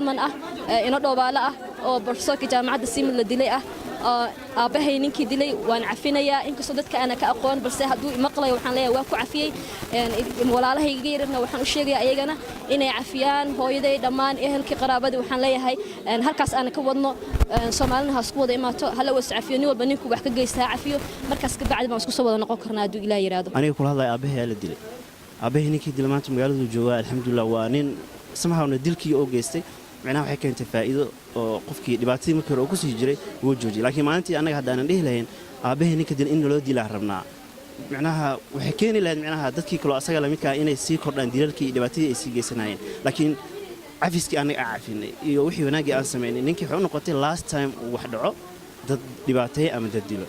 Hodman ah, ino Dhoobaale ah, oo profesorka jaamacadda Simad la dilay ah. Aabbahay ninkii dilay waan cafinayaa, inkastoo dadka aana ka aqoon, balse hadduu imaqlayo waxaan leeyahay waan ku cafiyey. Walaalahayga yaryarna waxaan u sheegayaa ayagana inay cafiyaan hooyaday, dhammaan ehelkii, qaraabadii. Waxaan leeyahay halkaas aana ka wadno. Soomaalina ha isku wada imaato, hala was cafiyo. Nin walba ninkuu wax ka geysta ha cafiyo. Markaas ka bacdi baan isku soo wada noqon karnaa, hadduu Ilaah yidhaahdo. Aniga kula hadlaya, aabbahay la dilay. Aabbahay ninkii dilay maanta magaaladuu joogaa, alxamdulilah. Waa nin samahawna dilkii oo geystay micnaha waxay keentay faa'iido, oo qofkii dhibaatadii markii hore uu ku sii jiray wuu joojiyay. Laakiin maalintii annaga haddaanan dhihi lahayn aabbahay ninka dilay in naloo dilaa rabnaa, micnaha waxay keeni lahayd micnaha dadkii kaloo asaga lamidkaa inay sii kordhaan dilalkii iyo dhibaatadii ay sii geysanayeen. Laakiin cafiskii annaga aan cafinay iyo wixii wanaaggii aan samaynay, ninkii waxay u noqotay last time uu wax dhaco, dad dhibaateeya ama dad dilo.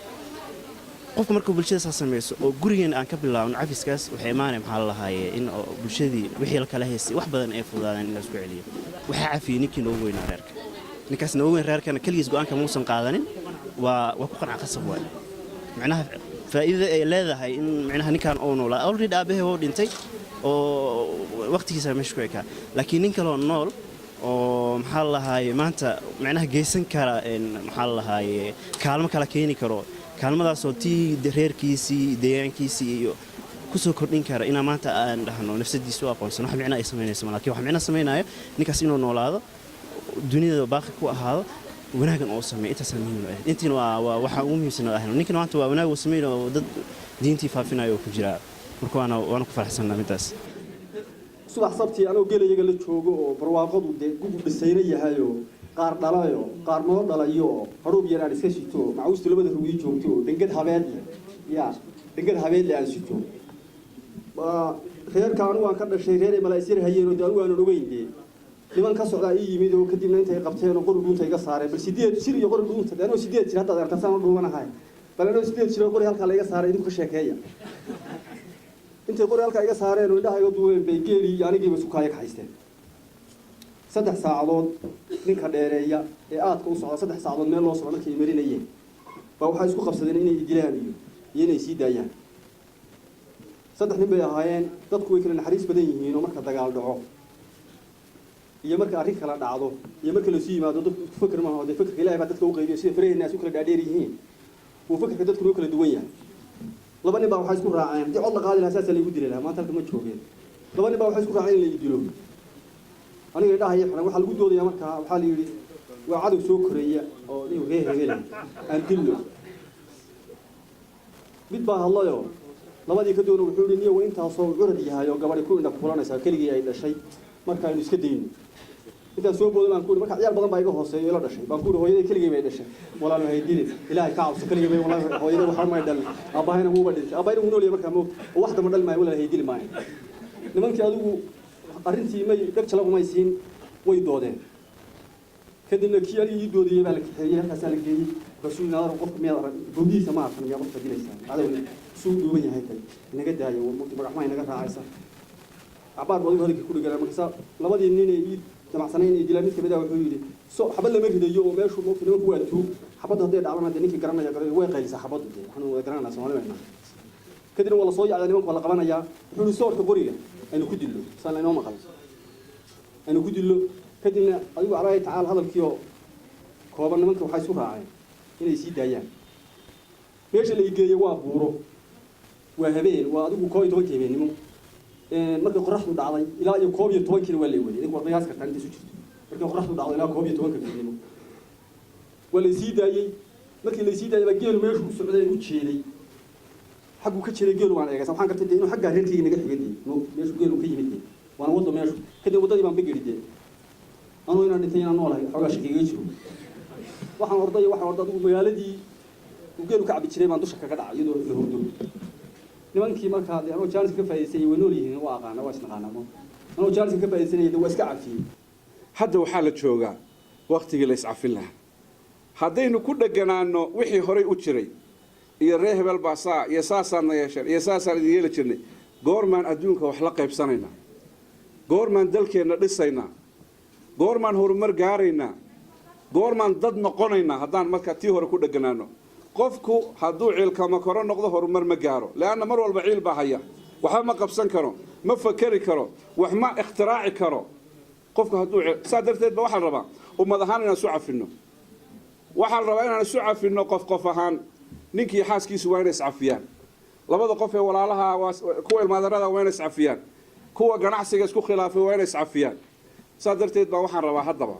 Qofku markuu bulshada saa samayso oo gurigeena aan ka bilaabno cafiskaas, waxay imaanaya, maxaa la lahaaye, in oo bulshadii wixii la kala haystay wax badan ay fududaadeen in la isku celiyo. Waxaa cafiyey ninkii noogu weynaa reerka. Ninkaas noogu weyn reerkana keligiis go'aanka muusan qaadanin, waa ku qanca, qasab waay. Micnaha faa'iidada ay leedahay in micnaha ninkan uu noolaa, already aabbahay wuu dhintay oo waqtigiisa meesha ku ekaa, laakiin nin kaloo nool oo, maxaa la lahaaye, maanta micnaha geysan kara, maxaa la lahaaye, kaalmo kala keeni karo, kaalmadaasoo tii reerkiisii, deegaankiisii iyo kusoo kordhin kara, inaa maanta aan dhahno nafsadiisa u aqoonsan, wax micno ay samaynayso. Laakiin wax micno samaynayo ninkaas inuu noolaado, duniyada baaqi ku ahaado, wanaagan oo sameeyo, intaasaa muhiim u ah. Intiina waa waxa ugu muhiimsan oo ahno. Ninkan maanta waa wanaag uu sameyn oo dad diintii faafinayo oo ku jiraa. Marka waana ku faraxsannaa midaas. Subax Sabtii anoo gelayaga la joogo oo barwaaqadu dee gugub dhisayna yahayoo, qaar dhalayo, qaar noo dhalayo, oo hadhuub yar aan iska sito, macuustu labada rugii joogto oo dhengad habeedle ya dhengad habeedle aan sito, reerka anigu aan ka dhashay, reer ay malaa'isyar hayeen oo dee anigu aanan ogeyn, dee niman ka socdaa ii yimid oo kadibna intay qabteen oo qori dhuunta iga saareen. Bal 8 jir iyo qori dhuunta, dee anoo 8 jir haddaad aragtaan saan u dhuumanahay. Bal anoo 8 jir oo qori halkaa la iga saaray, idinku ka sheekeeya. Intay qori halkaa iga saareen oo indhaha iga duubeen bay geelii iyo anigiiba isku kaaya kaxaysteen. 3 saacadood ninka dheereeya ee aadka u socda, 3 saacadood meel loo socdo markay marinayeen baa waxay isku qabsadeen inay dilaan iyo inay sii daayaan. Saddex nin bay ahaayeen. Dadku way kala naxariis badan yihiin oo marka dagaal dhaco iyo marka arrin kala dhacdo iyo marka lasu yimaado, dadku isku feker maaha. Dee fekerka Ilahay baa dadka u qaybiyo. Sida faraheena is u kala dhaadheer yihiin wuu fekerka dadkuna u kala duwan yahay. Laba nin baa waxay isku raaceen, haddii cod la qaadi lahaa saasaa laygu dili lahaa, maanta halka ma joogeen. Laba nin baa waxay isku raaceen in la dilo. Aniga indhaha iyo xiran waxaa lagu doodayaa. Markaa waxaa la yidhi waa cadow soo koreeya oo nin reer hebel aan dillo. Mid baa hadlayoo labadii ka doona wuxuu yidhi, niyo intaasoo curad yahay oo gabadhi ku indha kulanaysaa, keligii ay dhashay, markaaynu iska dayno. Intaan soo booday baan ku yidhi, marka ciyaal badan baa iga hooseeyo ila dhashay, baan ku yidhi, hooyaday keligay bay dhashay, walaal hay dilin, Ilaahay ka cabso, keligay bay, walaal hooyaday waxba may dhalin, aabbahayna wuuba dhintay, aabbahayna wuu nool yahay markaa moogta, oo wax damba dhali maayo, walaal hay dili maayo. Nimankii adigu arrintii may dheg jalaqumay siin, way doodeen. Kadibna kii anigii ii doodayey baa la kaxeeyey, halkaasaa la geeyey. Markaasuu yidhi, nadar qofka miyaad arag bowdihiisa ma arkan, miyaa qofka dilaysaa? Cadowna suu dhuuban yahay, tay inaga daayo, magaxmaa inaga raacaysa. Cabaar buu adigu hadalkii ku dhiganaa. Markaasa labadii nin ee ii damacsanay inay dilaan mid kamid ah wuxuu yidhi, so xabad lama ridayo oo meeshu moogta nimanku waa tuug, xabaddu hadday dhacdana dee ninkii garanaya way qaylisaa xabaddu, dee waxaanu wada garananaa, Soomaali baynu nahay. Kadibna waa la soo yacdaa, nimanku waa la qabanayaa. Wuxuu yidhi, soorka qoriga aynu ku dillo, saan laynoo maqal aynu ku dillo. Kadibna adigu calaahi tacaala hadalkiioo kooban, nimanka waxay isu raaceen inay sii daayaan. Meesha la igeeyey waa buuro, waa habeen, waa adigu 11-kii habeennimo markay qoraxdu dhacday ilaa iyo 11-kiina waa la waday. Idinku waa qiyaas kartaa inta isu jirto. Markay qoraxdu dhacdo ilaa 11-ka fiidnimo waa laysii daayey. Markii laysii daayey baa geelu meeshuu u socday u jeeday, xagguu ka jeeday geelu waan eegaysa. Waxaan gartay dee inuu xaggaa reerkayga naga xigay, dee meeshuu geelu ka yimid, dee waana waddo meeshu. Kadib waddadii baan begeri, dee anuu inaan dhintay inaan noolahay xoogaa shakigaga jiro. Waxaan orday, waxaan orday, adigu magaaladii uu geelu ka cabi jiray baan dusha kaga dhacay iyadoo la hurdo. Nimankii markaa dee anoo jaaniska ka faa'iidaysanayay, way nool yihiin, waa aqaana, waa isnaqaana, anoo jaaniska ka faa'iidaysanayay dee waa iska cafiyey. Hadda waxaa la joogaa waktigii la iscafin lahaa. Haddaynu ku dheganaano wixii horay u jiray iyo ree hebel baa saa iyo saasaadna yeesheen iyo saasaan idin yeeli jirnay, goormaan adduunka wax la qaybsanaynaa? Goormaan dalkeenna dhisaynaa? Goormaan horumar gaaraynaa? Goormaan dad noqonaynaa haddaan markaa tii hore ku dheganaano? Qofku hadduu ciilkama koro noqdo, horumar ma gaaro, leanna mar walba ciil baa haya, waxba ma qabsan karo, ma fakeri karo, wax ma ikhtiraaci karo. Qofka hadduu, saa darteed ba waxaa la rabaa ummad ahaan inaan isu cafinno. Waxaa la rabaa inaan isu cafinno qof qof ahaan. Ninkii xaaskiisu waa inay iscafiyaan. Labada qof ee walaalaha, kuwa ilmaadarada, waa inay iscafiyaan. Kuwa ganacsiga isku khilaafay waa inay iscafiyaan. Saa darteed baa waxaan rabaa haddaba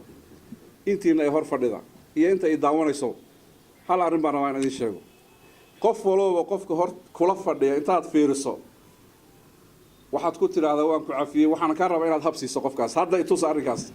intiina ay hor fadhida iyo inta ay daawanayso, hal arrin baan rabaa in idin sheego. Qof walooba qofka hor kula fadhiya intaad fiiriso, waxaad ku tidhaahdaa, "Waan ku cafiyey." Waxaan kaa rabaa inaad habsiiso qofkaas. Hadda itusa arrinkaas.